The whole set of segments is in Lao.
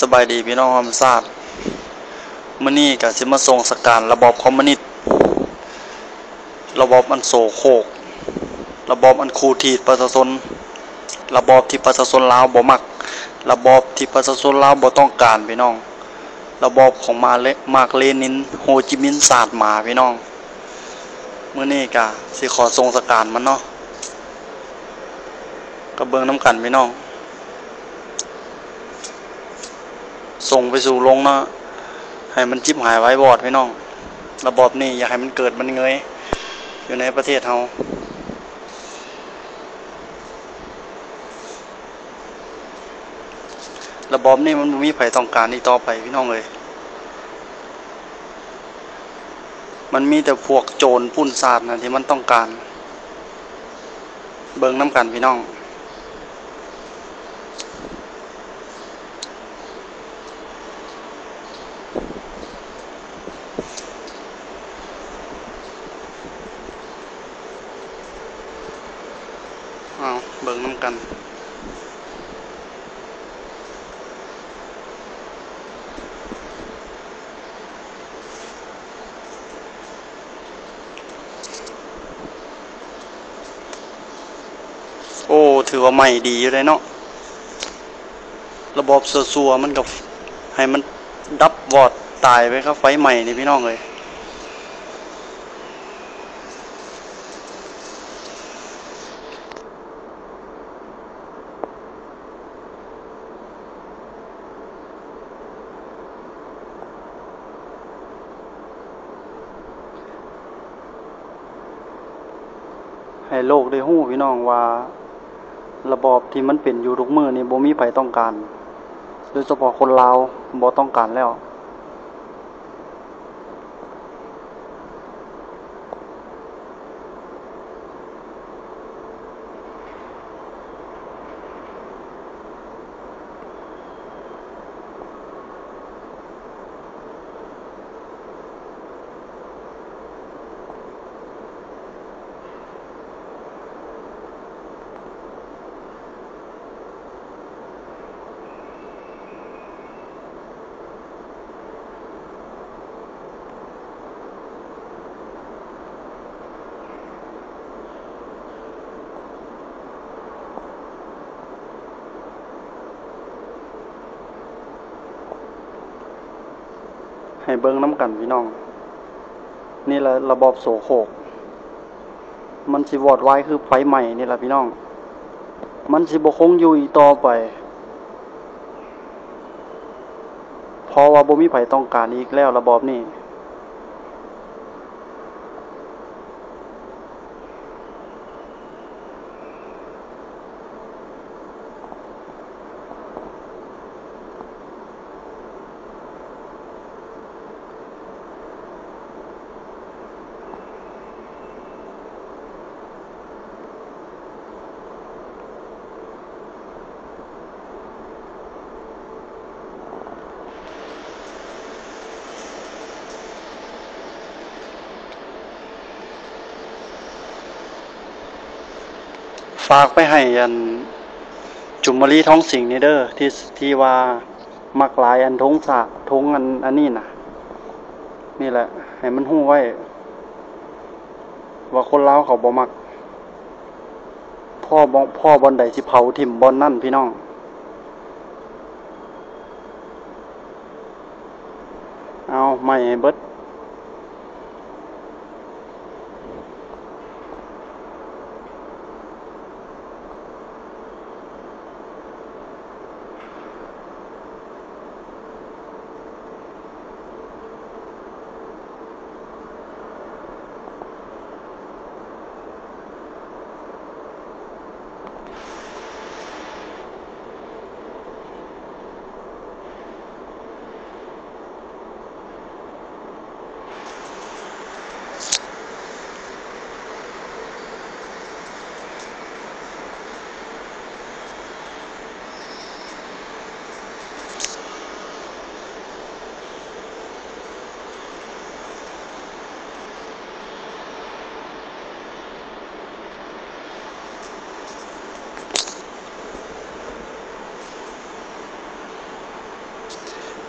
ສະບາຍດີພີ່ນ້ອງຮ່ວມຊາດ, ມື້ນີ້ກະຊິມາສົ່ງສະການລະບອບຄອມມູນິດ, ລະບອບອັນໂສໂຄກ, ລະບອບອັນຂູດຖີດປະຊາຊົນ, ລະບອບທີ່ປະຊາຊົນລາວບໍ່ມັກ, ລະບອບທີ່ປະຊາຊົນລາວບໍ່ຕ້ອງການພີ່ນ້ອງ, ລະບອບຂອງມາເລ ມາກເລນິນ, ໂຮຈິມິນ ຊາດໝາພີ່ນ້ອງ. ມື້ນີ້ກະຊິຂໍສົ່ງສະການມັນເນາະ, ກະເບິ່ງນຳກັນພີ່ນ້ອງ. ສົ່ງໄປສູ່ລົງເນາະ, ໃຫ້ມັນຈິບຫາຍວາຍວອດພີ່ນ້ອງ. ລະບອບນີ້ຢ່າໃຫ້ມັນເກີດມັນເງີຍຢູ່ໃນປະເທດເຮົາ. ລະບອບນີ້ມັນບໍ່ມີໃຜຕ້ອງການອີກຕໍ່ໄປພີ່ນ້ອງເອີຍ. ມັນມີແຕ່ພວກໂຈນປຸ້ນຊາດນະທີ່ມັນຕ້ອງການ. ເບິ່ງນຳກັນພີ່ນ້ອງ. ເອົາ ເບິ່ງນຳກັນ. ໂອ້ ຖືວ່າໄໝ້ດີຢູ່ເດ້ເນາະ. ລະບອບຊົ່ວໆ ມັນກໍໃຫ້ມັນດັບວອດຕາຍໄປກັບໄຟໄໝ້ນີ້ພີ່ນ້ອງເອີຍ. ໃຫ້ໂລກໄດ້ຮູ້ພີ່ນ້ອງວ່າ ລະບອບທີ່ມັນເປັນຢູ່ທຸກມື້ນີ້ ບໍ່ມີໃຜຕ້ອງການ, ໂດຍສະເພາະຄົນລາວບໍ່ຕ້ອງການແລ້ວ. ໃຫ້ເບິ່ງນຳກັນພີ່ນ້ອງ, ນີ້ລະລະບອບໂສໂຄກ. ມັນຊິວອດວາຍຄືໄຟໄໝ້ນີ້ລະພີ່ນ້ອງ, ມັນຊິບໍ່ຄົງຢູ່ອີກຕໍ່ໄປ, ເພາະວ່າບໍ່ມີໃຜຕ້ອງການອີກແລ້ວລະບອບນີ້. ຝາກໄປໃຫ້ອັນ ຈຸມມະລີ ທອງສິງ ນີ້ເດີ ທີ່ ທີ່ວ່າ ມັກຫຼາຍອັນ ທຸງສາ ທຸງອັນ ອັນນີ້ນະ. ນີ້ແຫຼະ ໃຫ້ມັນຮູ້ໄວ້ວ່າຄົນລາວເຂົາບໍ່ມັກ, ພໍ້ ພໍ້ບ່ອນໃດຊິເຜົາຖິ້ມບ່ອນນັ້ນພີ່ນ້ອງ. ເອົາ ໄໝ້ໃຫ້ເບິດ. ໂ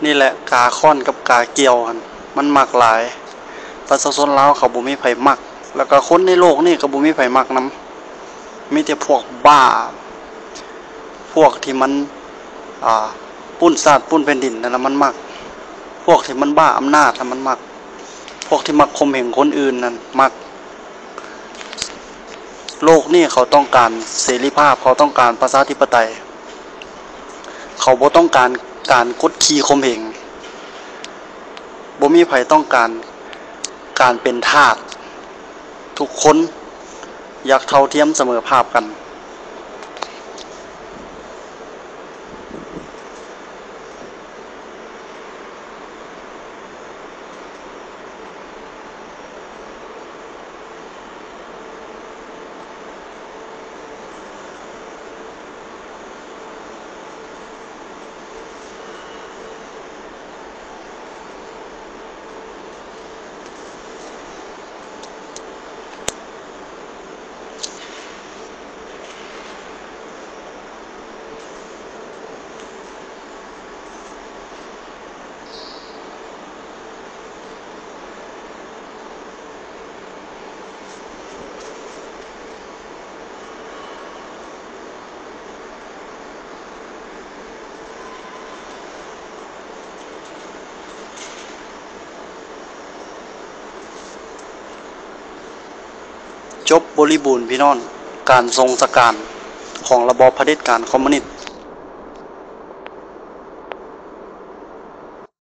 ນີ້ແຫຼະ ກາຄ້ອນກັບກາກ່ຽວຫັ້ນ ມັນມັກຫຼາຍ. ປະຊາຊົນລາວເຂົາບໍ່ມີໃຜມັກ ແລ້ວກໍຄົນໃນໂລກນີ້ກໍບໍ່ມີໃຜມັກນຳ. ມີແຕ່ພວກບ້າ ພວກທີ່ມັນ ອ່າ ປຸ້ນຊາດປຸ້ນແຜ່ນດິນນັ້ນລະມັນມັກ. ພວກທີ່ມັນບ້າອຳນາດລະມັນມັກ. ພວກທີ່ມັກຂົ່ມເຫງຄົນອື່ນນັ້ນມັກ. ໂລກນີ້ເຂົາຕ້ອງການເສລີພາບ, ເຂົາຕ້ອງການປະຊາທິປະໄຕ. ເຂົາບໍ່ຕ້ອງການການກົດຂີ່ຂົ່ມເຫງ. ບໍ່ມີໃຜຕ້ອງການການເປັນທາດ. ທຸກຄົນຢາກເທົ່າທຽມສະເໝີພາບກັນ. ຈົບບໍລິບູນພີ່ນ້ອງ ການຊົງຊະການຂອງລະບອບຜະເດັດການຄອມມູນິດ